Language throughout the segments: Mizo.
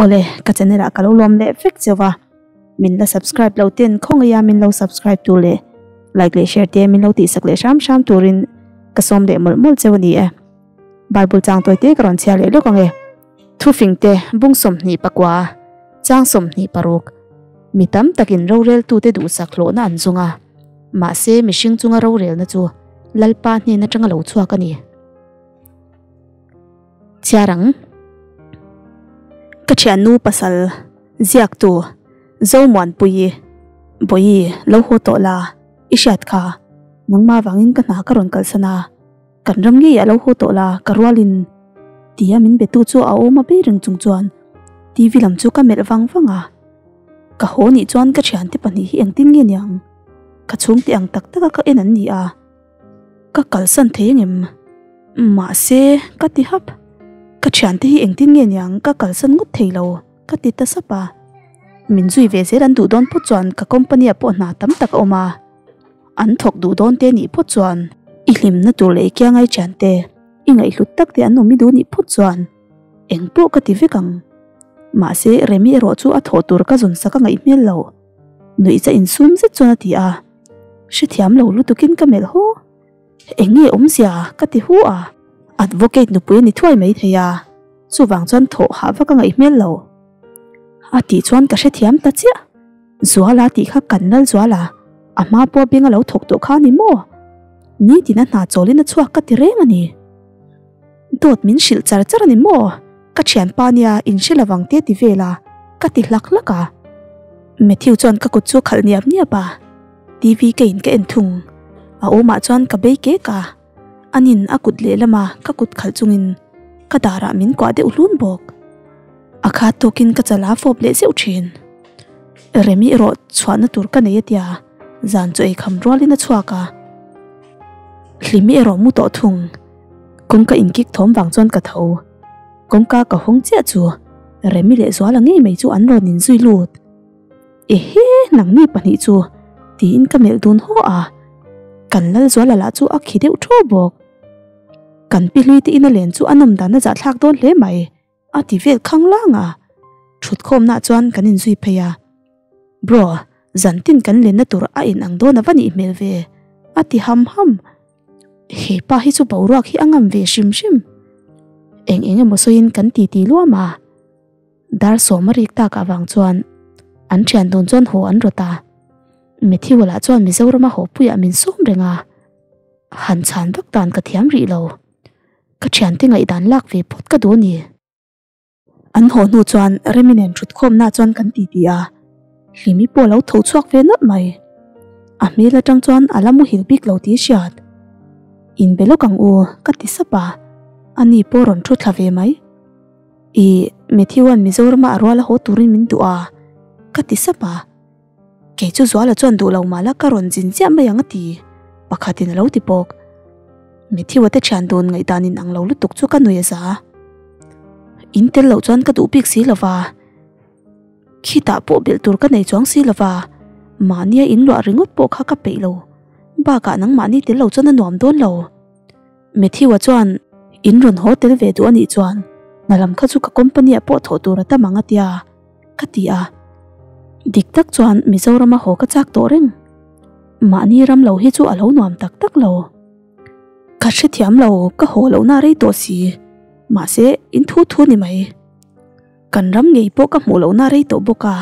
Awle, ka channel ah ka lo lawm leh vek cheu a, min la subscribe lo ten khawngaih a min lo subscribe tur leh like leh share te min lo tihsak leh hram hram turin ka sawm leh mawlh mawlh cheu a ni e. Bible chang tawi te ka rawn chhiar leh lawk ang e. Thufing te bung 24, chang 26, Mi tam takin roreltute duhsak hlawhna an zung a, mahse mihring chunga rorelna chu Lalpa hnen atanga lo chhuak a ni. Chhiar ang. Ka thiannu pasal ziaktu Zomuanpuii Bawihi lo haw tawh la, i hriat kha nangmah vangin ka hna ka rawn kalsan a, kan ram ngeiah lo haw tawh la ka rualin tia min betu chu a awm a be reng chung chuan TV lam chu ka melh vang vang a, ka haw nih chuan ka thiante pahnih hi engtin nge niang ka chhungte ang tak taka ka en an ni a. Ka kalsan thei angem? Mahse, ka ti hap. Ka thiante hi engtin nge niang ka kalsan ngawt thei lo, ka ti ta sap a. Min zui ve zel an duh dawn phawt chuan ka company ah pawh hna tam tak a awm a. An thawk duh dawn te nih phawt chuan i hlimna tur leh i kiangai thiante, i ngaihhlut tak te an awm i duh nih phawt chuan eng pawh ka ti vek ang. Mahse, Remi erawh chu a thawh tur ka zawn sak a ngaih hmel lo. Nuihza insum zet chuan a ti a. Hrethiam lo lutukin ka melh haw. Eng nge awmzia ka ti hu a. Advocate nupui a ni thuai mai thei a, chuvang chuan thawh hah vak a ngaih hmel lo. A tih chuan ka hrethiam ta chiah. Zuala tih kha kan lal Zuala, a hma pawh beng a lo thawk tawh kha a ni maw? Nitin a hna chawlin a chhuak ka ti reng a ni. Dawt min hrilh char char a ni maw? Ka thianpa nia inhre lovang te ti vel a, ka ti hlak hlak a. Matthew chuan ka kut chu a khalh niap niap a, TV ka in ka en thung. A awmah chuan ka bei kek a, anin a kut lehlama ka kut khalh chungin ka darah min kuah deuh hlun bawk. A khat tawkin ka chal a fawp leh zeuh thin. Remi erawh chhuahna tur ka nei a tia, zan chu eikham rualin a chhuak a. Hlimi erawh mu tawh thung. Kawngka inkik thawm vang chuan ka tho. Kawngka ka hawng chiah chu Remi leh Zuala ngei mai chu an rawn inzui lut. Ehe, nangni pahnih chu tiin ka melh dun haw a, kan lal Zuala lah chu a khi deuh thu bawk. Kan pi hlui te ina len chu a nawm dan a zahthlak dawn hle mai a ti vel khang lang a, thutkhawmna chuan kan inzui phei a. Bro, zantin kan lenna tur a in ang dawn a va nih hmel ve a ti ham ham. He pa hi chu boruak hi a ngam ve hrim hrim. Eng eng emaw sawiin kan titi luam a. Dar sawm a rik tak avang chuan an thian dun chuan haw an rawt a. Matthew lah chuan Mizorama haw puiah min sawm reng a. Han chhan vak dan ka thiam rih lo. Ka thiante ngaihdan lak ve phawt ka duh a ni. An haw hnu chuan Remi nen thutkhawmna chuan kan titi a, Hlimi pawh a lo tho chhuak ve nawlh mai. A hmel atang chuan a la muhil bik lo tih hriat. Inbe lawk ang u ka ti sap a, ani pawh rawn thu thla ve mai. Ih, Matthew-a'n Mizorama a rual a haw turin min duh a, ka ti sap a. Kei chu Zuala chuan duh lo mah la ka rawn zin chiah mai ang a ti, pakhatin a lo ti bawk. Matthew-a te thian dun ngaihdan in ang lo lutuk chu ka nui a za. In tel loh chuan ka duh bik si lo va, khitah pawh belh tur ka nei chuang si lo va, mahnia in luah ringawt pawh kha ka peih lo, bakah nangmahni tel lo chuan a nuam dawn lo. Matthew-a chuan in rawn haw tel ve duh a nih chuan hna lam kha chu ka company-ah pawh thawh tur a tam ang a tia. Ka ti a, dik tak chuan Mizorama haw ka chak tawh reng. Mahni ram lo hi chu a lo nuam tak tak lo. Ka hrethiam lo, ka haw lohna rei tawh si. Mahse, in thu thu ni mai. Kan ram ngei pawh ka hmuh lohna rei tawh bawk a.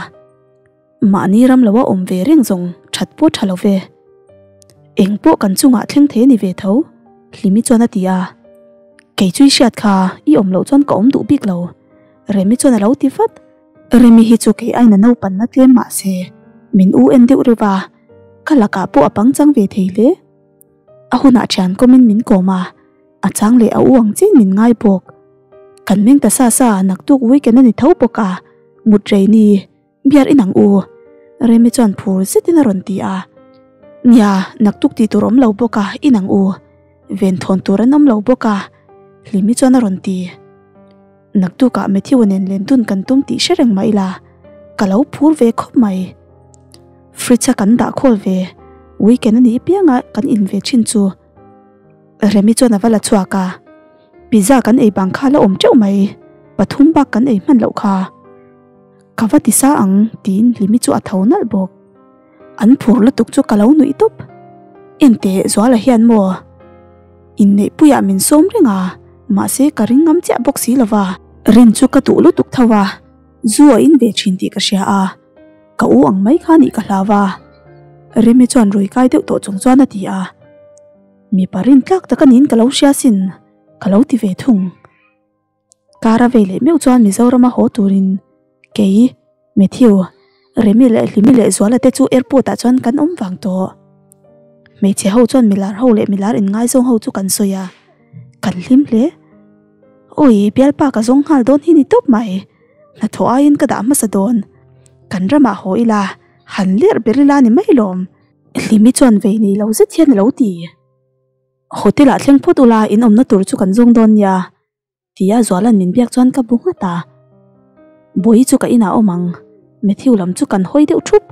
Mahni ram loa awm ve reng zawng that pawh tha lo ve. Eng pawh kan chungah thleng thei a ni ve tho, Hlimi chuan a ti a. Kei chu i hriat kha, i awm loh chuan ka awm duh bik lo. Remi chuan a lo ti vat. Remi hi chu kei aina naupanna tlem mah se, min u en deuh reuh a, ka lakah pawh a pangchang ve thei hle. A hunah thian kawmin min kawm a, a chang leh a u ang chiin min ngai bawk. Kan meng ta sa sa, naktuk weekend a ni tho bawk a, mut rei ni, biar inang u, Remi chuan phur zetin a rawn ti a. Nia, naktuk tih tur awm lo bawk a, inang u, venthawn tur an awm lo bawk a, Hlimi chuan a rawn ti. Naktukah Matthew-a nen len dun kan tum tih hre reng mah ila, ka lo phur ve khawp mai. Fridge-a kan dah khawl ve, weekend a nih pianga kan in ve thin chu. Remi chuan a va la chhuak a, pizza kan ei bang kha la awm teuh mai, pathum bak kan ei hman loh kha. Ka va ti sa ang tiin Hlimi chu a tho nalh bawk. An phur lutuk chu ka lo nuih tawp. Enteh Zuala hian maw inneihpuiah min sawm reng a, mahse ka ring ngam chiah bawk si lova. Rin chu ka duh lutuk tho a, zu a in ve thin tih ka hria a, ka u ang mai kha nih ka hlau a. Remi chuan rui kai deuh tawh chung chuan a ti a. Mipa rin tlak tak a niin ka lo hria sin, ka lo ti ve thung. Kar a vei leh meuh chuan Mizorama haw turin kei, Matthew, Remi leh Hlimi leh Zuala te chu airport ah chuan kan awm vang tawh. Hmeichhe ho chuan milar ho leh milar inngaizawng ho chu kan sawi a, kan hlim hle. Awi, bialpa ka zawng nghal dawn hi ni tawp mai. Hnathawh aiin ka dah hmasa dawn. Kan ramah haw ila, han lerh ber ila ni mai lawm. Hlimi chuan vei nei lo zet hian a lo ti. Hotel ah thleng phawt ula in awmna tur chu kan zawng dawn nia tia Zuala'n min biak chuan ka bu nghat a. Bawihi chu ka inah awm ang, Matthew lam chu kan hawi deuh thup.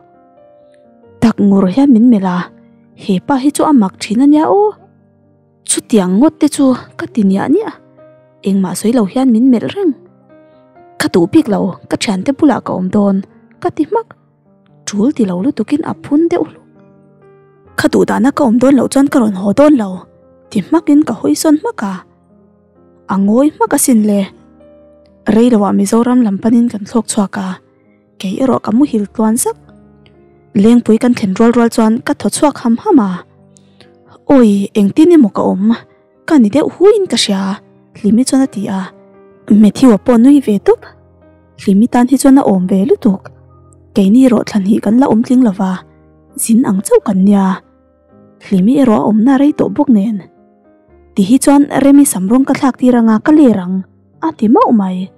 Tak ngur hian min melh a, he pa hi chu a mak thin a nia aw. Chutiang ngawt te chu ka ti niah niah, engmah sawi lo hian min melh reng. Ka duh bik lo, ka thiante bulah ka awm dawn ka ti hmak. Tul ti lo lutukin a phun deuh hluk. Ka duh dahna ka awm dawn loh chuan ka rawn haw dawn lo ti hmakin ka hawi sawn hmak a. A ngawi hmak asin le. Rei loah Mizoram lam panin kan thlawk chhuak a, kei erawh ka muhil tluan zak. Lengpui kan thlen rual rual chuan ka thaw chhuak ham ham a. Awi engtin emaw ka awm? Ka ni deuh huiin ka hria, Hlimi chuan a ti a. Matthew-a pawh nui ve tawp. Hlimi tan hi chuan a awm ve lutuk. Keini erawh thlan hi kan la awm tling lova, zin ang chauh kan nia. Hlimi erawh a awmna rei tawh bawk nen. Ti hi chuan Remi sam rawng ka thlak tir anga ka ler ang, a ti mauh mai.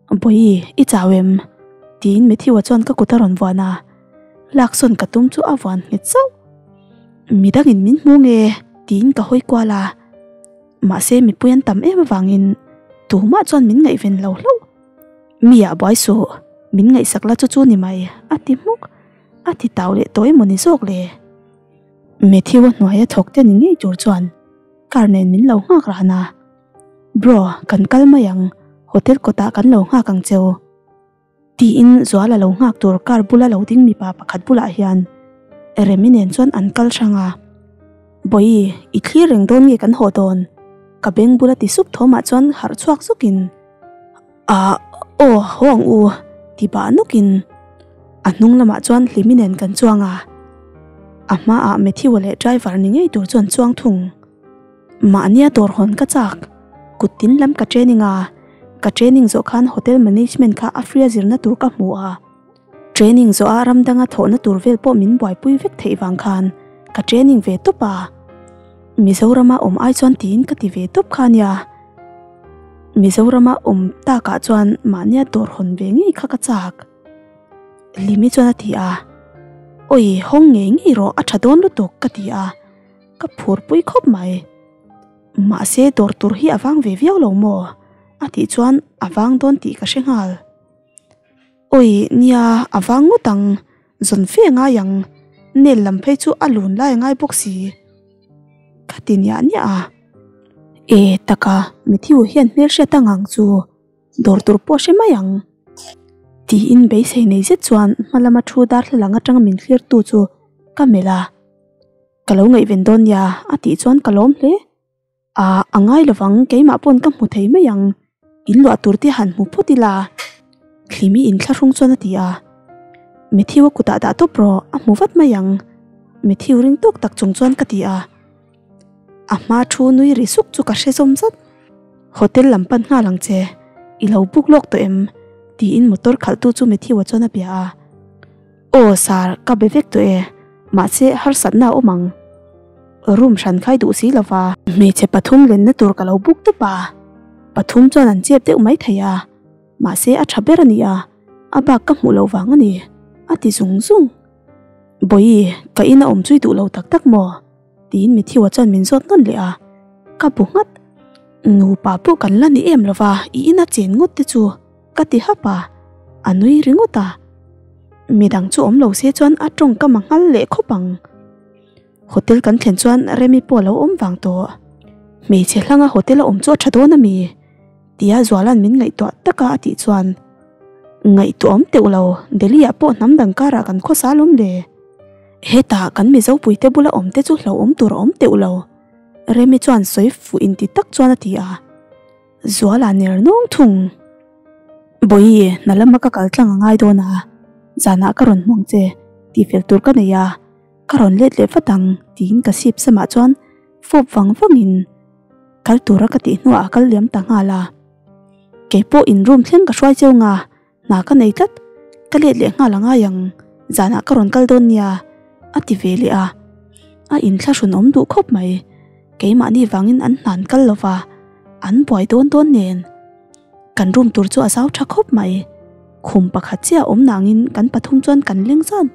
Bawihi, i chau em? Tiin Matthew-a chuan ka kut a rawn vuan a, laksawn ka tum chu a vuan nghet chauh. Midangin min hmu nge? Tiin ka hawi kual a, mahse mipui an tam em avangin tumah chuan min ngaihven lo hlauh. Mi ah buai suh, min ngaihsak la chu chu ni mai, a ti hmuk. A ti tau leh tawh emaw ni zawk le? Matthew-a hnuaia thawk te ni ngei tur chuan car nen min lo nghak ran a. Bro, kan kal mai ang, hotel kawtah kan lo nghak ang cheu. Tiin Zuala lo nghak tur car bula lo ding mipa pakhat bulah hian Remi nen chuan an kal hrang a. Bawihi, i thlir reng dawn nge kan haw dawn? Ka beng bula ti sup thawmah chuan harh chhuak zukin, Ah, aw, haw ang u, ti bah nawkin a hnung lamah chuan Hlimi nen kan chuang a. A hmaah Matthew-a leh driver ni ngei tur chuan chuang thung. Mahnia dawr hawn ka chak, kut tin lam ka training a, ka training zawh khan hotel management kha a free a zirna tur ka hmu a, training zawh a ram danga thawhna tur vel pawh min buaipui vek theih vang khan ka training ve tawp a, Mizorama awm ai chuan tiin ka ti ve tawp kha nia, Mizorama awm takah chuan mahnia dawr hawn ve ngei kha ka chak. Limi chuan a ti a, Awi hawng ngei ngei rawh a tha dawn lutuk ka ti a. Ka phurpui khawp mai. Mahse dawr tur hi a vang ve viau lo maw? A tih chuan a vang dawn tih ka hre nghal. Awi nia a vang ngawt ang, zawn fe ngai ang, nel lam phei chu a lun lai a ngai bawk si. Ka ti niah niah a. E taka Matthew hian hmelhriat ang ang chu dawr tur pawh hre mai ang. Tiin beisei nei zet chuan hma lama thu darthlalang atanga min thlirtu chu ka melh a. Ka lo ngaihven dawn nia a tih chuan ka lawm hle. Ah a ngai lovang keimah pawn ka hmu thei mai ang, in luah tur te han hmu phawt ila Hlimi inthlahrung chuan a ti a. Matthew a kutah dah tawp rawh a hmu vat mai ang Matthew ring tawk tak chung chuan ka ti a. A hma thu nui ri suk chu ka hre zawm zat. Hotel lam pan nghal ang che, i lo book lawk tawh em? tiin motor khalhtu chu Matthew-a chuan a bia a. Aw sir, ka be vek tawh e, mahse harsatna a awm ang. Room hran khai duh si lova. Hmeichhe pathum lenna tur ka lo book tawp a, pathum chuan an chep deuh mai thei a, mahse a tha ber a ni a, a bak ka hmuh loh vang a ni, a ti zung zung. Bawihi, ka in a awm chui duh lo tak tak maw? Tiin Matthew-a chuan min zawt nawn leh a, ka bu nghat. Nupa pawh kan la ni em lova, i in a chen ngawt te chu. Ka ti hap a, a nui ringawt a. Midang chu awm lo se chuan a tawngkam a nghal leh khawp ang. Hotel kan thlen chuan Remi pawh a lo awm vang tawh. Hmeichhe hlanga hotel a awm chu a tha dawn a mi? Tia Zuala'n min ngaihtuah taka a tih chuan. Ngaihtuah awm teuh lo, Delhi ah pawh hnam dang karah kan khawsa alawm le. Hetah kan Mizo puite bula awm te chu hlauhawm tur a awm teuh lo, Remi chuan sawi fuh inti tak chuan a ti a. Zuala ner nawng thung. Bawihi, hna lama ka kal tlang a ngai dawn a, zanah ka rawn hmang che, tih fel tur ka nei a, ka rawn let leh vat ang, tiin ka sip samah chuan fawp vang vangin kal tura ka tih hnuah a kal liam ta nghal a. Kei pawh in room thleng ka hruai cheu nga, hna ka nei tlat, ka let leh nghal a ngai ang, zanah ka rawn kal dawn nia, a ti ve leh a. A inthlahrun awm duh khawp mai, keimahni vangin an hna an kal lo va, an buai dawn dawn nen. Kan room tur chu a zau tha khawp mai, khum pakhat chiah a awm nangin kan pathum chuan kan leng zan.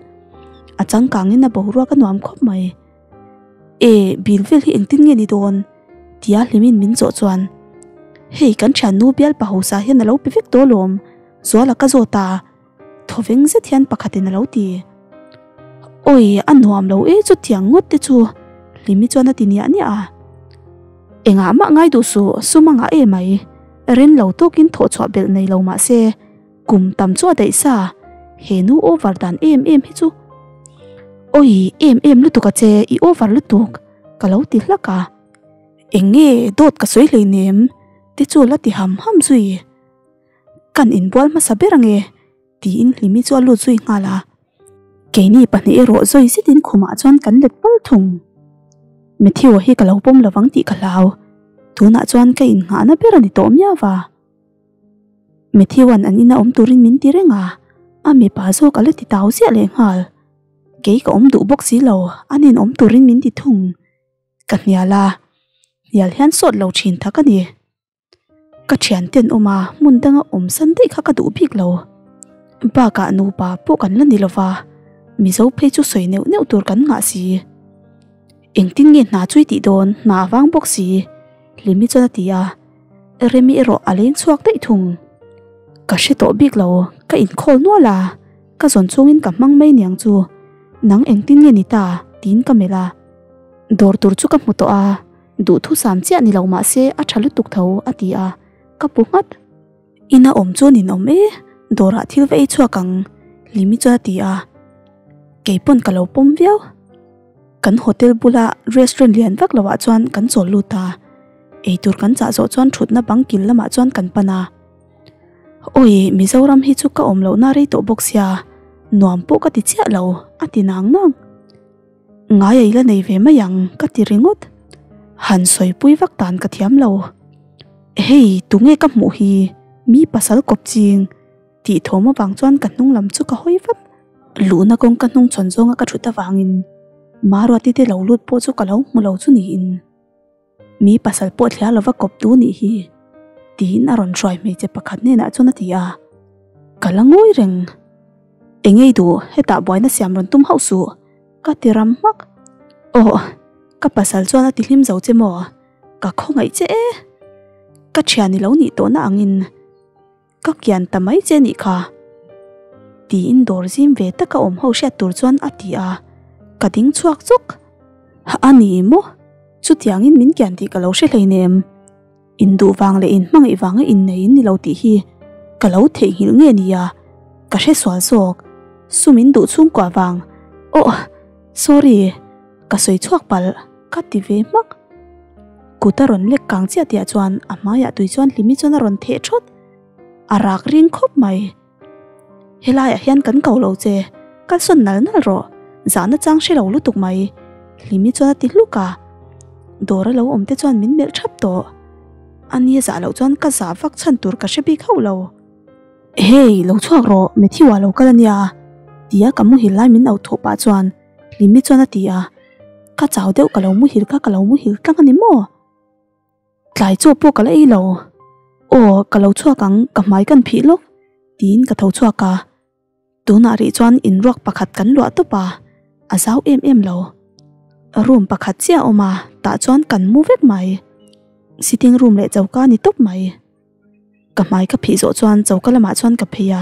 A changkangin a boruak a nuam khawp mai. E, bil vel hi engtin nge ni dawn? Tia hlimin min zawh chuan, Hei kan thiannu bial pa hausa hian a lo pe vek tawh alawm, Zuala ka zawt a, thawveng zet hian pakhatin a lo ti. Awi, a nuam lo e chutiang ngawt te chu, Hlimi chuan a ti niah niah a. Engah mah ngai duh suh, sum a ngah em mai. Rin lo tawkin thawh chhuah belh nei lo mah se, Kum tam chu a daih sa, he nu over dan em em hi chu. Awi, em em lutuk a che, i over lutuk, ka lo ti hlak a. Eng nge dawt ka sawi hleinem te chu la ti ham ham zui. Kan inbual hmasa ber ange, tiin Hlimi chu a lut zui nghal a. Keini pahnih erawh zawi zetin khumah chuan kan let pal thung. Matthew-a hi ka lo pawm lovang tih ka hlau, tunah chuan ka innghahna ber a ni tawh miau va. Matthew-a'n an ina awm turin min ti reng a, a mipa zawk a la ti tau ziah leh nghal. Kei ka awm duh bawk si lo, an in awm turin min ti thung. Ka hnial a, hnial hian sawt lo thin tak a ni. Ka thianten awm a, hmun danga awm san daih kha ka duh bik lo. Bakah nupa pawh kan la ni lo va, Mizo phei chu sawi neuh neuh tur kan ngah si. Engtin nge hna chu i tih dawn, hna a vang bawk si, Hlimi chuan a ti a. Remi erawh a leng chhuak daih thung. Ka hre tawh bik lo, ka inkhawl nual a, ka zawn chungin ka hmang mai niang chu. Nang engtin nge ni ta? tiin ka melh a. Dawr tur chu ka hmu tawh a, duhthusam chiah ni lo mah se a tha lutuk tho a ti a, ka pu nghat. Ina awm chu nin awm e, dawrah thil va ei chhuak ang, Limi chuan a ti a. Keipawn ka lo pawm viau. Kan hotel bula restaurant lian vak loah chuan kan chawl lut a, eitur kan chah zawh chuan thutna bang kil lamah chuan kan pan a. Awi, Mizoram hi chu ka awm lohna rei tawh bawk sia, nuam pawh ka ti chiah lo, a ti nang nang. Ngai a i la nei ve mai ang, ka ti ringawt. Han sawipui vak dan ka thiam lo. Hei, tunge ka hmuh hi, mi pasal kawp ching. Tih thawm avang chuan ka hnung lam chu ka hawi vat. Luhna kawng ka hnung chhawn zawnga ka thut avangin Maruati te lo lut pawh chu ka lo hmu lo chu niin mi pasal pawh thliar lova kawp tu nih hi tiin a rawn hruai hmeichhe pakhat hnenah chuan a ti a. Ka la ngawi reng. Engei duh hetah buaina siam rawn tum hauh suh ka ti ram hmak. Aw ka pasal chuan a ti hlim zo che maw? Ka khawngaih che e. Ka thian i lo nih tawhna angin. Ka kian ta mai che nih kha. Tiin dawr zim ve taka awm ho hriat tur chuan a ti a, ka ding chhuak chawk. A ni maw? Chutiangin min kian tih ka lo hre hleinem. Induh vang leh inhmangaih vanga innei in ni lo tih hi ka lo theihnghilh nge nia, ka hre sual zawk. Sum in duh chhungkua vang. Aw, sorry, ka sawi chhuak palh, ka ti ve hmak. Kut a rawn lek kang chiah tihah chuan a hmaiah tui chuan Hlimi chuan a rawn theh thawt. A rak ring khawp mai. Helaiah hian kan ko lo che, kalsawn nal nal rawh, zahna chang hre lo lutuk mai, Hlimi chuan a ti hluk a. Dawr a lo awm te chuan min melh thap tawh. A ni zah loh chuan ka zah vak chhan tur ka hre bik hauh lo. Hey, lo chhuak rawh, Matthew-a lo kal a nia, tia ka muhil lai min auh thawh pah chuan Hlimi chuan a ti a, Ka chau deuh ka lo muhil kha ka lo muhil tlang a ni maw? Tlai chaw pawh ka la ei lo. Aw, ka lo chhuak ang, ka hmai kan phih lawk, tiin ka tho chhuak a. Tunah rih chuan inruak pakhat kan luah tawp a, a zau em em lo. Room pakhat chiah a awm a, tah chuan kan mu vek mai. Sitting room leh choka a ni tawp mai. Ka hmai ka phih zawh chuan choka lamah chuan ka phei a.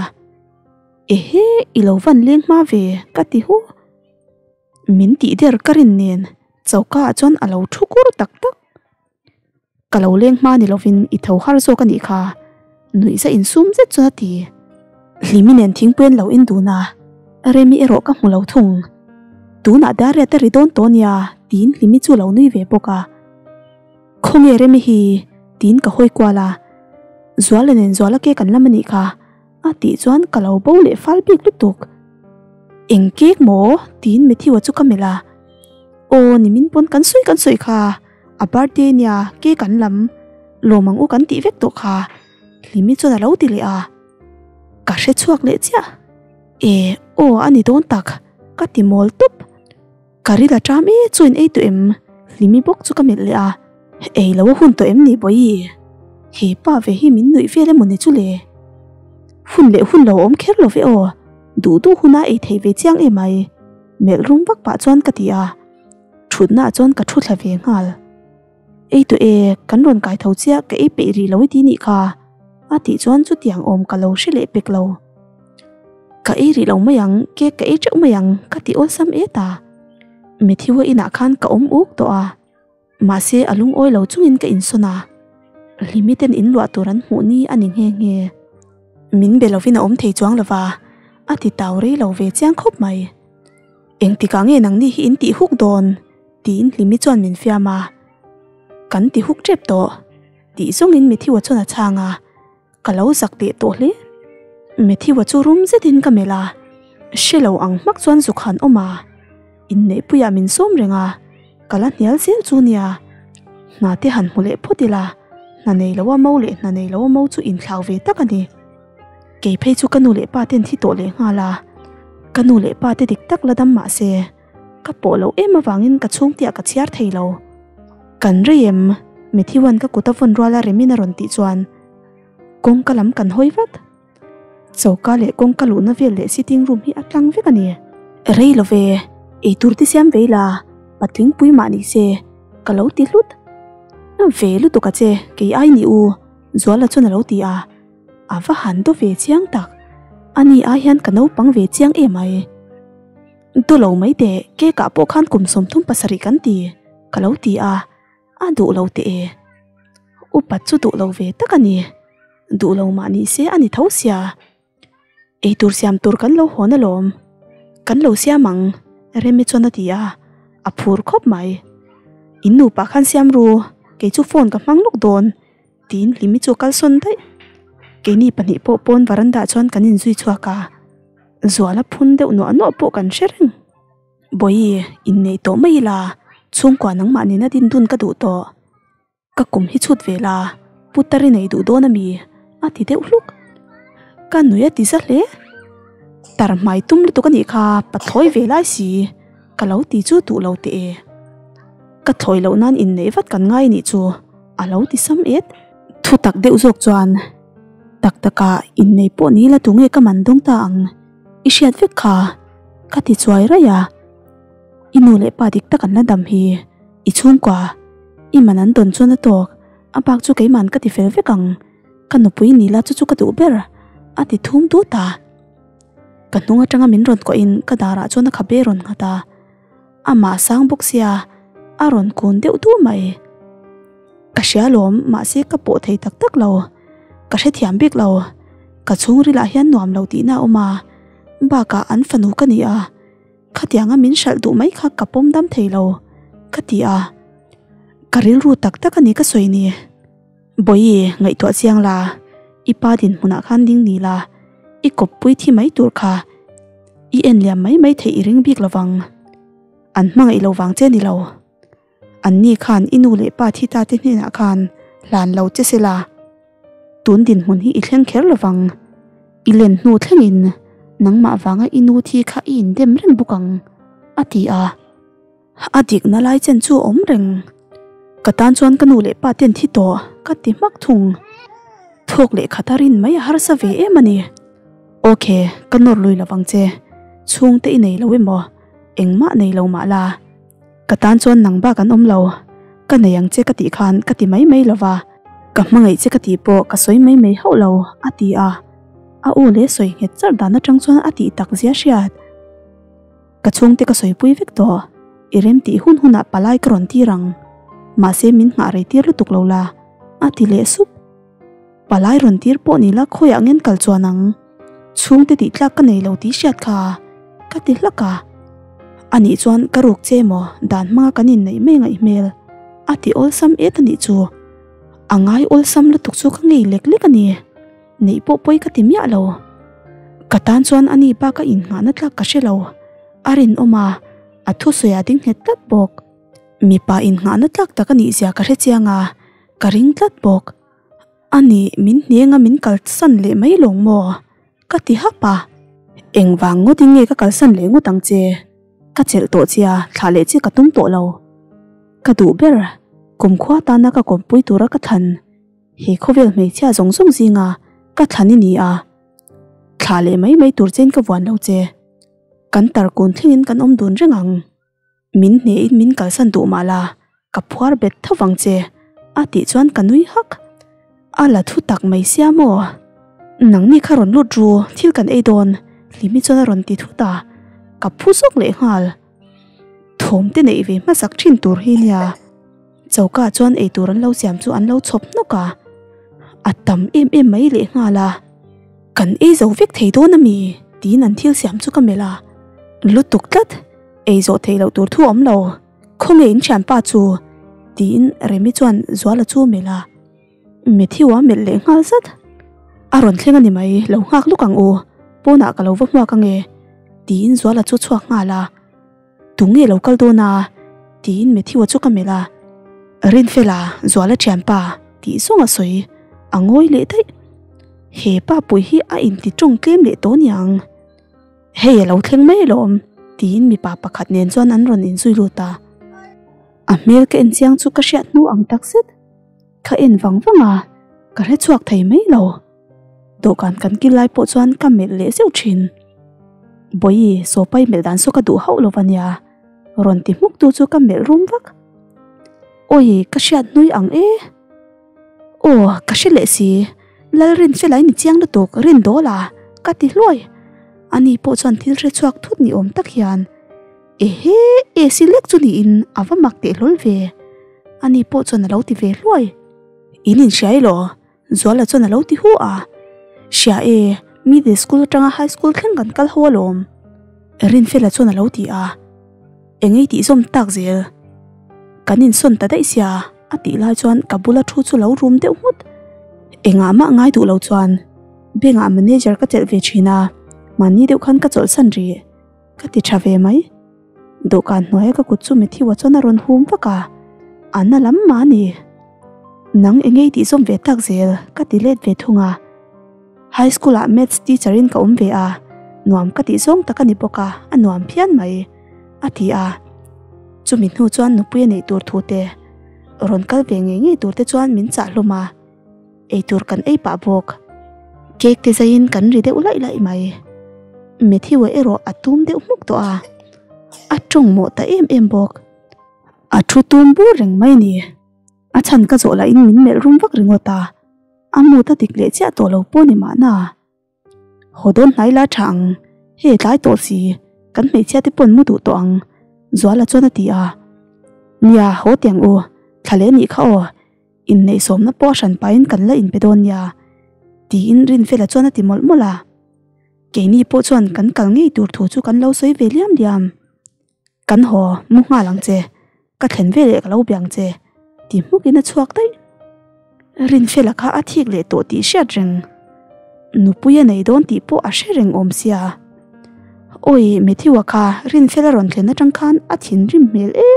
Ehe, i lo van leng hma ve, ka ti hu. Min tih der ka rin nen choka ah chuan a lo thu kur tak tak. Ka lo leng hma ni lovin i tho har zawk a nih kha, nuihza insum zet chuan a ti. Hlimi nen thingpui an lo in dun a, Remi erawh ka hmu lo thung. Tunah Dariat a ri dawn tawh nia tiin Hlimi chu lo nui ve bawk a. Khawnge Remi hi? tiin ka hawi kual a. Zuala nen Zuala cake an lam a nih kha a tih chuan ka lo bo leh fal bik lutuk. Eng cake maw? tiin Matthew-a chu ka melh a. Aw nimin pawn kan sawi kan sawi kha, a birthday nia cake an lam, lawm ang u kan tih vek tawh kha Hlimi chuan a lo ti leh a. Ka hre chhuak leh chiah. E, aw a ni dawn tak, ka ti mawl tawp. Ka ril a ṭam e chu in ei tawh em? Hlimi bawk chu ka melh leh a. Ei lo a hun tawh em ni Bawihi? He pa ve hi min nuih vel emaw ni chu le? Hun leh hun lo awm kher lo ve aw, duh duh huna ei thei ve chiang em ai? Melh rum vak pah chuan ka ti a. Ṭhutnaah chuan ka ṭhu thla ve nghal. Ei tawh e, kan rawn kai tho chiah ka ei peih rih lo i ti nih kha, a tih chuan chutiang awm ka lo hre leh pek lo. Ka ei rih lo mai ang, cake ka ei teuh mai ang, ka ti awlsam et a. Matthew-a inah khan ka awm uk tawh a, mahse a lungawi lo chungin ka insawn a, Hlimi ten inluah tur an hmuh ni a ni nghe nghe. Min be lovin a awm thei chuang lo va, a ti tau rei lo ve chiang khawp mai. Engtikah nge nangni hi in tih huk dawn? tiin Hlimi chuan min fiam a. Kan ti huk tep tawh tih zawngin Matthew-a chuan a chhang a, ka lo zak teh tawh hle. Matthew-a chu rum zetin ka melh a, hre lo ang hmak chuan zuk han awm a, inneihpuiah min sawm reng a, ka la hnial zel chu nia. Hna te han hmu leh phawt ila, hna nei loa mo leh hna nei loa mo chu inthlau ve tak a ni. Kei phei chu ka nu leh pa ten thi tawh leh nghal a, ka nu leh pa te dik tak la dam mah se, ka pawh loh em avangin ka chhungtiah ka chhiar thei lo. Kan rei em? Matthew-a'n ka kut a vawn rual a remin a rawn tih chuan kawngka lam kan hawi vat. Choka leh kawngka luhna vel leh sitting room hi a tlang vek a ni. Rei lo ve, eitur te siam vei la, patling pui mah ni se, ka lo ti hlut. Ve lutuk a che, kei ai ni u, Zuala chuan a lo ti a. A va han do ve chiang tak, ani ai hian ka naupang ve chiang em ai. Do lo mai teh, cake ah pawh khan kum 37 kan ti, ka lo ti a, a duh lo teh e. Upat chu duh lo ve tak a ni, duh lo mah ni se a ni tho sia. Eitur siam tur kan lo hawn alawm, kan lo siam ang, Remi chuan a ti a, a phur khawp mai. In nupa khan siam ru, kei chu phone ka hmang lawk dawn. Tiin Hlimi chu a kalsawn daih. Keini pahnih pawh pawn varanda chuan kan inzui chhuak a, Zuala phun deuh nuah nuah pawh kan hre reng. Bawihi, inneih tawh mai ila, chhungkua nangmah nena din dun ka duh tawh. Ka kum hi chhut ve la, putar i nei duh dawn ami? a ti deuh hluk. Ka nui a ti za hle. Tar hmai tum lutuk a nih kha, pathlawi ve lai si, ka lo ti chu duh lo teh e. Ka thlawi loh nan inneih vat kan ngai nih chu a lo ti sam et. Thu tak deuh zawk chuan, Tak takah innei pawh ni la tunge ka man dawng ta ang, i hriat vek kha, ka ti chuai raih a. I nu leh pa dik tak an la dam hi, i chhungkua, i man an dawn chuan a tawk, a bak chu keiman ka ti fel vek ang, ka nupui ni la chu chu ka duh ber, a ti thum dut a. Ka hnung atanga min rawn kuahin ka darah chuan a khabe rawn nghat a. Amah sang bawk sia, a rawn kun deuh duh mai. Ka hria lawm, mahse ka pawh thei tak tak lo. Ka hrethiam bik lo. Ka chhungrilah hian nuam lo tihna a awm a, bakah an fanu ka ni a, khatianga min hralh duh mai kha ka pawm dam thei lo, ka ti a. Ka rilru tak tak a ni ka sawi ni. Bawihi, ngaihtuah chiang la, i pa dinhmunah khan ding ni la, i kawppui thi mai tur kha i en liam mai mai theih i ring bik lovang. An hmangaih lo vang che ni lo. Anni khan i nu leh pa thi ta te hnenah khan hlan lo che se la, tun dinhmun hi i thleng kher lovang. I len hnu thlengin nangmah vanga i nu thi kha i indem reng bawk ang, a ti a. A dikna lai chen chu a awm reng. Ka tan chuan ka nu leh pa ten thi tawh ka ti hmak thung. Thawk leh khat a rin mai a harsa ve em a ni. Ok, ka nawr lui lo vang che. Chhungte i nei lo emaw? Engmah nei lo mah la. Ka tan chuan nang bak an awm lo. Ka nei ang che ka tih khan ka ti mai mai lo va. Ka hmangaih che ka tih pawh ka sawi mai mai hauh lo, a ti a. A aw leh sawi nghet charh dan atang chuan a tih tak zia hriat. Ka chhungte ka sawipui vek tawh, i rem tih hun hunah palai ka rawn tir ang, mahse min nghah rei tir lutuk lo la, a ti leh sup. Palai rawn tir pawh ni la khawiah ngen kal chuan ang? Chhungte tih tlak ka nei lo tih hriat kha ka ti hlak a. Anih chuan ka ruk che maw dan hmanga kan inneih mai ngaih hmel a ti awlsam et anih chu. A ngai awlsam lutuk chu ka ngei lek lek a ni. Neih pawh pawi ka ti miah lo. Ka tan chuan ani bak a innghahna tlak ka hre lo. A rinawm a, a thusawi a ding nghet tlat bawk. Mipa innghahna tlak tak anih zia ka hre chiang a, ka ring tlat bawk. Ani min hneng a min kalsan leh mai lawng maw? Ka ti hap a. Engvang ngawtin nge ka kalsan leh ngawt ang che? Ka chelh tawh che a, thlah leh che ka tum tawh lo. Ka duh ber, kumkhua tana ka kawmpui tura ka thlan, he khawvel hmeichhia zawng zawng zinga ka thlan i ni a. Thlah leh mai mai tur chein ka vuan lo che. Kan tarkun thlengin kan awm dun reng ang. Min hnehin min kalsan duh mah la, ka phuar bet tho vang che, a tih chuan ka nui hak. A la thu tak mai sia maw? Nangni kha rawn lut ru, thil kan ei dawn, Hlimi chuan a rawn ti thut a, ka phu zawk leh nghal. Thawm te neih ve hmasak thin tur hi nia. Choka chuan eitur an lo siam chu an lo chhawp hnawk a, a tam em em mai leh nghal a. Kan ei zo vek thei dawn a mi? tiin an thil siam chu ka melh a, lutuk tlat. Ei zawh theih loh tur thu awm lo, khawnge in thianpa chu? tiin Remi chuan Zuala chu a melh a, Matthew a melh leh nghal zat. A rawn thleng a ni mai, lo nghak luk ang u, pawnah ka lo va hmuak ange, tiin Zuala chu chhuak nghal a, Tunge lo kal dawn a? tiin Matthew-a chu ka melh a, Rinfela, Zuala thianpa tih zawng a sawi, a ngawi leh daih. He pa pui hi a inti tawng tlem leh tawh niang. Hei a lo thleng mai alawm tiin mipa pakhat nen chuan an rawn inzui lut a. A hmel ka en chiang chu ka hriat hnu ang tak zet. Ka en vang vang a, ka hre chhuak thei mai lo. Dawhkan kan kil lai pawh chuan ka melh leh zeuh thin. Bawihi, sawpai melh dan saw ka duh hauh lo va nia, rawn ti hmuk tu chu ka melh rum vak. Awi, ka hriat hnui ang e. Aw, ka hre leh si, Lalrinfela i ni chiang lutuk, rin dawl a, ka ti hluai. Ani pawh chuan thil hre chhuak thut ni awm tak hian, Ehe, AC lek chu niin a va mak teh hlawl ve. Ani pawh chuan a lo ti ve hluai. In inhria elaw? Zuala chuan a lo ti hu a. Hria e, middle school atanga high school thleng kan kal ho alawm. Rinfela chuan a lo ti a. Engei tih zawm tak zel. Kan insawn ta daih sia a tih lai chuan ka bula thu chu lo rum deuh nghut. Engah mah ngai duh lo chuan bank ah manager ka chelh ve thin a, mahni deuh khan ka chawlhsan rih ka ti tha ve mai. Dawhkan hnuaia ka kut chu Matthew-a chuan a rawn hum vak a, a na lam mah a ni. Nang engei tih zawm ve tak zel ka ti let ve thung a. High school ah maths teacher in ka awm ve a, nuam ka tih zawng tak a ni bawk a, a nuam phian mai, a ti a. Chumi hnu chuan nupui a neih tur thu te, rawn kal ve ngei ngei tur te chuan min chah hlawm a, eitur kan ei pah bawk. Cake te zaiin kan ri deuh laih laih mai. Matthew-a erawh a tum deuh hmuk tawh a, a tawng mawh ta em em bawk. A thu tum bur reng mai a ni. A chhan ka zawh lahin min melh rum vak ringawt a. A mood a dik leh chiah tawh lo pawh ni mahna. Haw dawn hnai la tha ang, hei tlai tawh si, kan hmeichhia te pawn mu duh tawh ang, Zuala chuan a ti a. Nia, haw tiang u, thla leh nih kha aw, inneih sawmna pawh a hran pahin kan la inpe dawn nia, tiin Rinfela chuan a ti mawlh mawlh a. Keini pawh chuan kan kal ngei tur thu chu kan lo sawi ve liam liam. Kan haw, mu nghal ang che, ka thlen ve leh ka lo bia ang che, ti hmukin a chhuak daih. Rinfela kha a thik leh tawh tih hriat reng. Nupui a nei dawn tih pawh a hre reng awm sia. Awi, Matthew-a kha Rinfela rawn thlen atang khan a thinrim hmel e.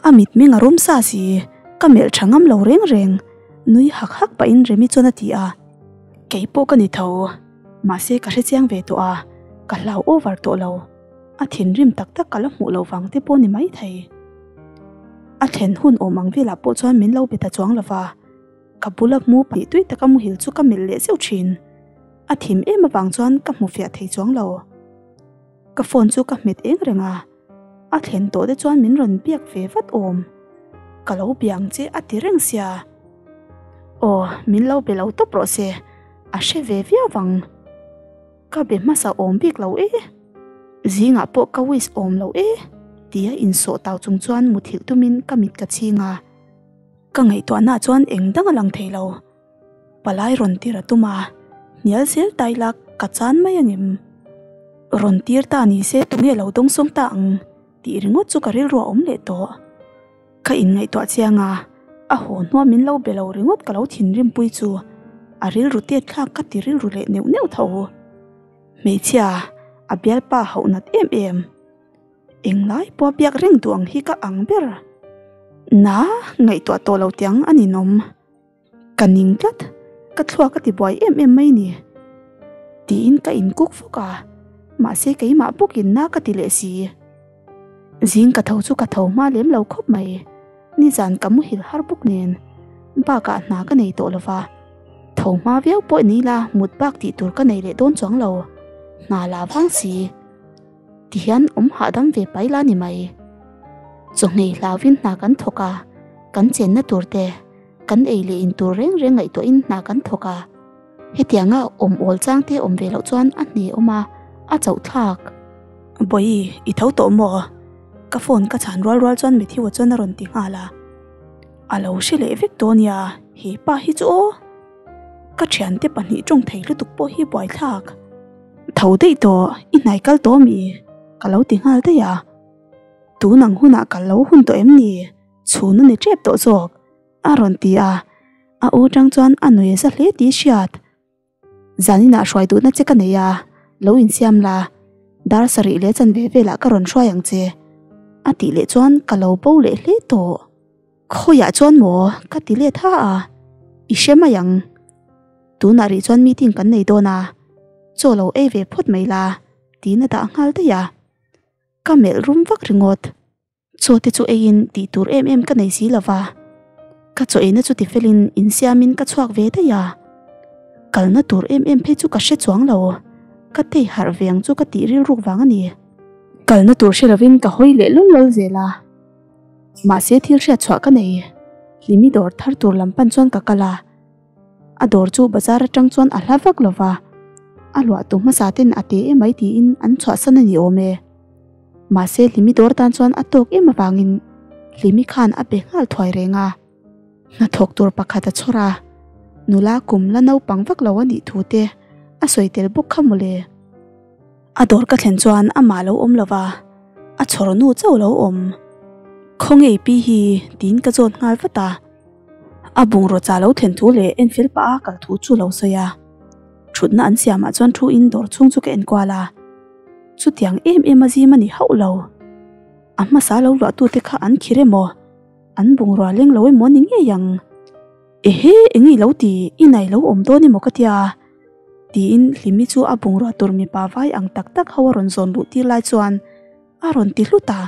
A mitmeng a rawm sa si, ka melh tha ngam lo reng reng, nui hak hak pahin Remi chuan a ti a. Kei pawh ka ni tho, mahse ka hrechiang ve tawh a, ka hlau over tawh lo. A thinrim tak tak ka la hmuh loh vang te pawh ni maithei. A thlen hun awm ang velah pawh chuan min lo be ta chuang lova, ka bula hmu pahnih tui taka muhil chu ka melh leh zeuh thin. A thim em avang chuan ka hmu fiah thei chuang lo. Ka phone chu ka hmet eng reng a, a thlen tawh te chuan min rawn biak ve vat awm. Ka lo bia ang che a ti reng sia. Aw, min lo be lo tawp rawh se, a hre ve viau vang. Ka be hmasa awm bik lo e, zingah pawh ka wish awm lo e tia insawh tau chung chuan muthilh tumin ka mit ka chhing a. Ka ngaihtuahna chuan eng dang a lang thei lo. Palai rawn tir a tum a, hnial zel tai lak. ka chan mai angem? Rawn tir ta ni se tunge lo dawngsawng ta ang tih ringawt chu ka rilru a awm leh tawh. Ka inngaihtuah chiang a, a haw hnua min lo be lo ringawt ka lo thinrimpui chu a rilru tet thlak ka ti rilru leh neuh neuh tho. Hmeichhia, a bialpa hauh nat em em. Englai pawh biak reng duh ang hi ka ang ber. Na, ngaihtuah tawh lo tiang a ninawm. Ka ning tlat, ka thluak a ti buai em em mai ni. Tiin ka inkuk fawk a, mahse keimah bawkin na ka ti leh si. Zing ka tho chu ka tho hma lem lo khawp mai. Nizan ka muhil har bawk nen, bakah hna ka nei tawh lo va. Tho hma viau pawh ni la mut bak tih tur ka nei leh dawn chuang lo. Hna la vang si. Tihian awm hahdam ve pai la ni mai. Chawhmeh hlauhin hna kan thawk a, kan chenna tur te, kan ei leh in tur reng reng ngaihtuahin hna kan thawk a. Hetianga awm awl chang te awm ve loh chuan a hne awm a, a chauh thlak. Bawihi, i tho tawh maw? Ka phone ka chhan rual rual chuan Matthew-a chuan a rawn ti nghal a. A lo hre leh vek dawn nia, he pa hi chu aw! Ka thiante pahnih tawng thei lutuk pawh hi buaithlak. Tho daih tawh, i hnai kal tawh mi? Ka lo ti nghal daih a. Tun ang hunah kal lo hun tawh em ni? Chhun a ni tep tawh zawk, a rawn ti a. A aw tang chuan a nui za hle tih hriat. Zaninah hruai duhna che ka nei a, lo insiam la, dar sarih leh chanve velah ka rawn hruai ang che, a tih leh chuan ka lo bo leh hle tawh. Khawiah chuan maw? Ka ti let ha a, I hre mai ang. Tunah rih chuan meeting kan nei dawn a, chaw lo ei ve phawt mai la, tiin a dah nghal daih a. Ka melh rum vak ringawt. Chaw te chu eiin tih tur em em ka nei si lo va. Ka chaw eina chu tifelin insiamin ka chhuak ve daih a. Kalna tur em em phei chu ka hre chuang lo, ka tei harh ve ang chu ka tih rilruk vang a ni. Kalna tur hre lovin ka hawi leh lawl lawl zel a. Mahse thil hriat chhuah ka nei. Hlimi dawr thar tur lam pan chuan ka kal a. A dawr chu bazar atang chuan a hla vak lo va. A luahtu hmasa ten a te emai tiin an chhuahsan a ni awm e. Mahse Hlimi dawr tan chuan a tawk em avangin Hlimi khan a be nghal thuai reng a. Hnathawk tur pakhat a chhawr a. Nula kum la naupang vak lo a nih thu te a sawi tel bawk kha mawle. A dawr ka thlen chuan amah lo awm lova, a chhawr nu chauh lo awm. Khawnge pi hi? tiin ka zawt nghal vat a. A bungraw cha lo thlen thu leh enfel pah a kal thu chu lo sawi a. Thutna an siamah chuan thu in dawr chhung chu ka enkual a. Chutiang em em a zim a ni hauh lo. A hmasa lo luahtute kha an khir emaw, an bungrua leng lo emaw ni ngei ang. Ehe, eng i lo ti, i nai lo awm dawn emaw ka tia. Tiin Hlimi chu a bungrua tur mipa vai ang tak tak ho a rawn zawn luh tir lai chuan a rawn ti hlut a.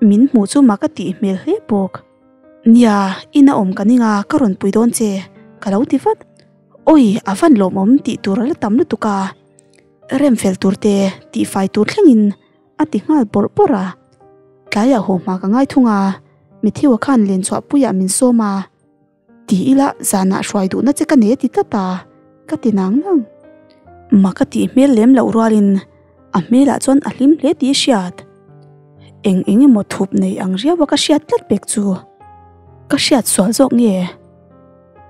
Min hmuh chu mak a tih hmel hle bawk. Nia, ina awm ka ning a, ka rawn pui dawn che, ka lo ti vat. Awi, a van lawmawm tih tur a la tam lutuk a. Rem fel tur te, tihfai tur thlengin a ti nghal bawrh bawrh a. Tlaiah haw hma ka ngai thung a, Matthew-a khan lenchhuahpuiah min sawm a. Ti ila zanah hruai duhna che ka nei a ti tlat a, ka ti nang nang. Mak a tih hmel lem loh rualin a hmelah chuan a hlim hle tih i hriat. Eng eng emaw thup nei ang riau a ka hriat tlat pek chu. Ka hriat sual zawk nge?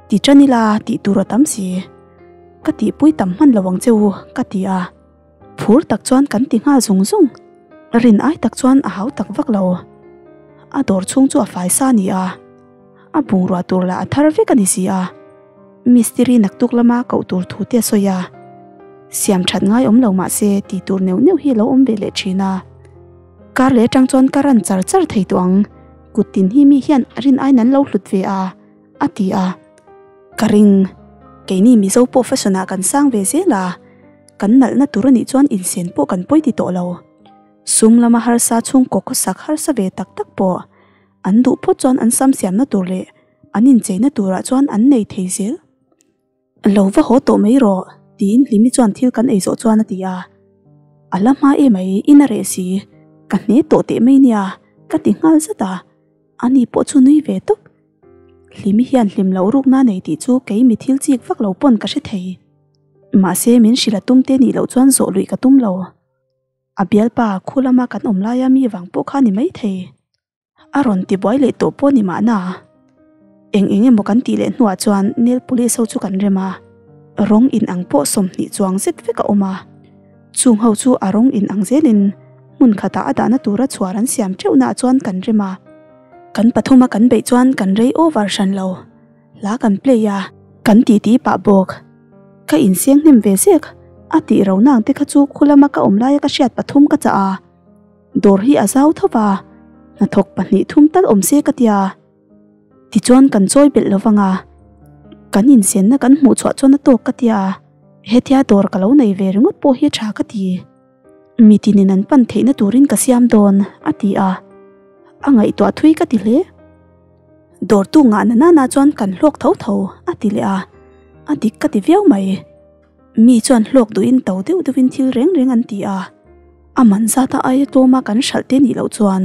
Ti tan ila tih tur a tam si. Ka tihpui tam hman lo ang che u, ka ti a. Phur tak chuan kan ti nghal zung zung. Rin ai tak chuan a hau tak vak lo. A dawr chhung chu a fai sa a ni a. A bungrua tur lah a thar vek a ni si a. Mistiri naktuk lama koh tur thu te a sawi a. Siam that ngai awm lo mah se tih tur neuh neuh hi a lo awm ve leh thin a. Kar leh atang chuan ka ran char char thei tawh ang. Kut tin hi mi hian rin aiin an lo hlut ve a, a ti a. Ka ring. Keini Mizo pawh fashion ah kan sang ve zel a. Kan nalhna tur anih chuan insen pawh kan pawi ti tawh lo. Sum lama harsa chhungkaw khawsak harsa ve tak tak pawh an duh phawt chuan an sam siamna tur leh an incheina turah chuan an nei thei zel. Lo va haw tawh mai rawh tiin Hlimi chuan thil kan ei zawh chuan a ti a. A la hma em ai, in a reh si, ka hne tawh teh mai nia ka ti nghal zat a. Ani pawh chu nui ve tawp. Hlimi hian hlim loh rukna nei tih chu kei mi thil chik vak lo pawn ka hre thei. Mahse min hrilh a tum te nih loh chuan zawh luih ka tum lo. A bialpa khu lama kan awm laia mi vang pawh kha ni maithei. A rawn ti buai leh tawh pawh ni mahna. Eng eng emaw kan tih leh hnuah chuan Nail Police ho chu kan rem a. Rawng in ang pawh 20 chuang zet vek a awm a, chung ho chu a rawng in ang zelin hmun khatah a dahna tura chhuar an siam teuhnaah chuan kan rem a. Kan pathuma kan beih chuan kan rei over hran lo. Hla kan play a, kan titi pah bawk. Ka insiang hnem ve zek, a tih ro nang te kha chu khulama ka awm laia ka hriat pathum ka chah a. Dawr hi a zau tho va, hnathawk pahnih thum tal awm se ka tia. Tichuan kan chawi belh lo vang a, kan insenna kan hmuh chhuah chuan a tawk ka tia. Hetia dawr ka lo nei ve ringawt pawh hi a tha ka ti. Mi tinin an pan theihna turin ka siam dawn, a ti a. A ngaihtuah thui ka ti hle. Dawrtu ngahna nana chuan kan hlawk tho tho, a ti leh a. A dik ka ti viau mai. Mi chuan hlawk duhin to deuh deuhin thil reng reng an ti a. A man zata aia tlawma kan hralh te nih loh chuan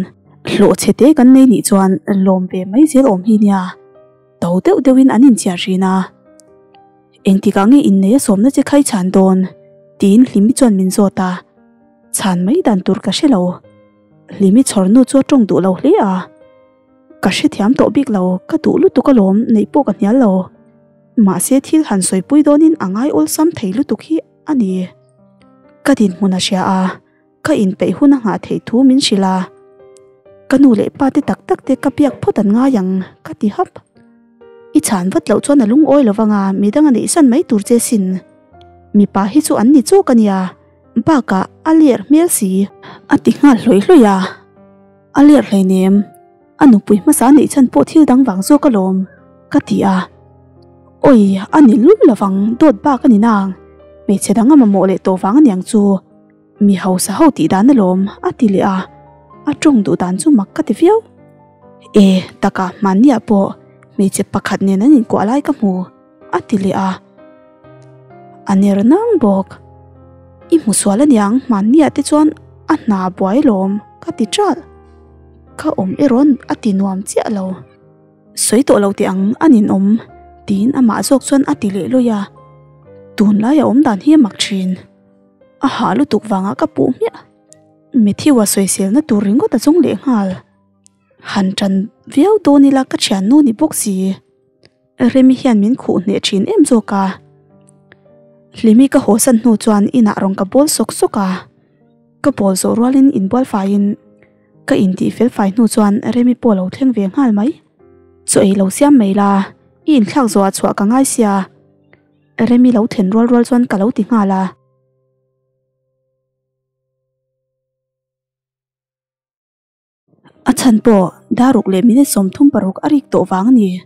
hlawh chhe te kan nei nih chuan lawm ve mai zel awm hi nia. To deuh deuhin an inchiar thin a. Engtikah nge innei a sawmna che khai chhan dawn? tiin Hlimi chuan min zawt a. Chhan mai dan tur ka hre lo. Hlimi chhawrnu chu a tawng duh lo hle a. Ka hrethiam tawh bik lo, ka duh lutuk alawm, neih pawh ka hnial lo. Mahse thil han sawipui dawnin a ngai awlsam thei lutuk hi a ni. Ka dinhmun a hria a, ka inpeih hun a nghah theih thu min hrilh a. Ka nu leh pa te tak tak te ka biak phawt an ngai ang, ka ti hap. I chhan vat loh chuan a lungawi lo vang a, midang a neihsan mai tur che sin. Mipa hi chu an ni chawk a nia, bakah a ler hmel si. A ti nghal hlawih hlawih a. A ler hleinem, a nupui hmasa neih chhan pawh thil dang vang zawk alawm, ka ti a. Awi, a ni lul lovang, dawt bak a ni nang, hmeichhe dang a mamawh leh tawh vang aniang chu, mi hausa ho tih dan alawm, a ti leh a, a tawng duh dan chu mak ka ti viau. E, takah hmanniah pawh hmeichhe pakhat nen an inkuah lai ka hmu, a ti leh a. A ner nang bawk. I hmu sual aniang hmanniah te chuan a hna buai lawm ka ti ṭalh. Ka awm erawh a ti nuam chiah lo. Sawi tawh lo teh ang a ninawm tiin amah zawk chuan a ti leh lawih a. Tunlai a awm dan hi a mak ṭhin. A hah lutuk vangah ka puh hmiah. Matthew-a sawiselna tur ringawt a zawng leh nghal. Han ṭan viau dawn ila ka ṭhiannu ni bawk si. Remi hian min khuh hneh thin em zawk a. Hlimi ka haw san hnu chuan inah rawn ka bawl sawk sawk a. Ka bawl zawh rualin inbual faiin ka intih fel fai hnu chuan Remi pawh a lo thleng ve nghal mai. Chaw ei lo siam mai la, i inthlak zawhah chhuah ka ngai sia. Remi lo thlen rual rual chuan ka lo ti nghal a. A chhan pawh daruk leh minute 36 a rik tawh vang a ni.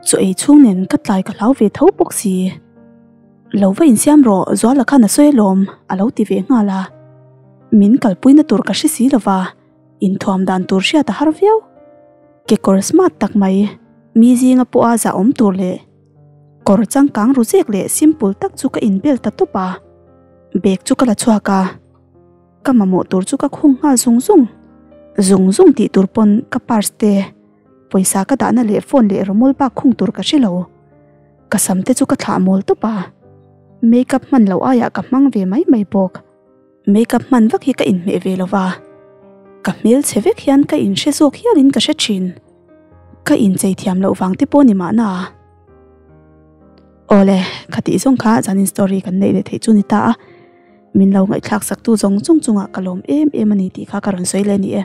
Chaw ei chhung nen ka tlai ka hlau ve tho bawk si. Lo va insiam rawh Zuala khan a sawi alawm a lo ti ve nghal a. Min kalpuina tur ka hre si lova, inthuam dan tur hriat a har viau. Kekawr smart tak mai, mi zinga pawha zahawm tur leh kawr changkang ru zek leh simple tak chu ka inbel ta tawp a. Bag chu ka la chhuak a. Ka mamawh tur chu ka khung nghal zung zung. Zung zung tih tur pawn ka purse te, pawisa ka dahna leh phone leh rawmawl bak khung tur ka hre lo. Ka sam te chu ka thlah mawl tawp a. Makeup hman loh aiah ka hmang ve mai mai bawk. Makeup hman vak hi ka inhmeh ve lo va. Ka hmel chhe vek hian ka inhre zawk hialin ka hre thin. Ka inchei thiam loh vang te pawh ni mahna. Awle, khatih zawng kha zanin story kan neih leh theih chu ni ta a. Min lo ngaihthlak sak tu zawng zawng chungah ka lawm em em a ni tih kha ka rawn sawi leh a ni e.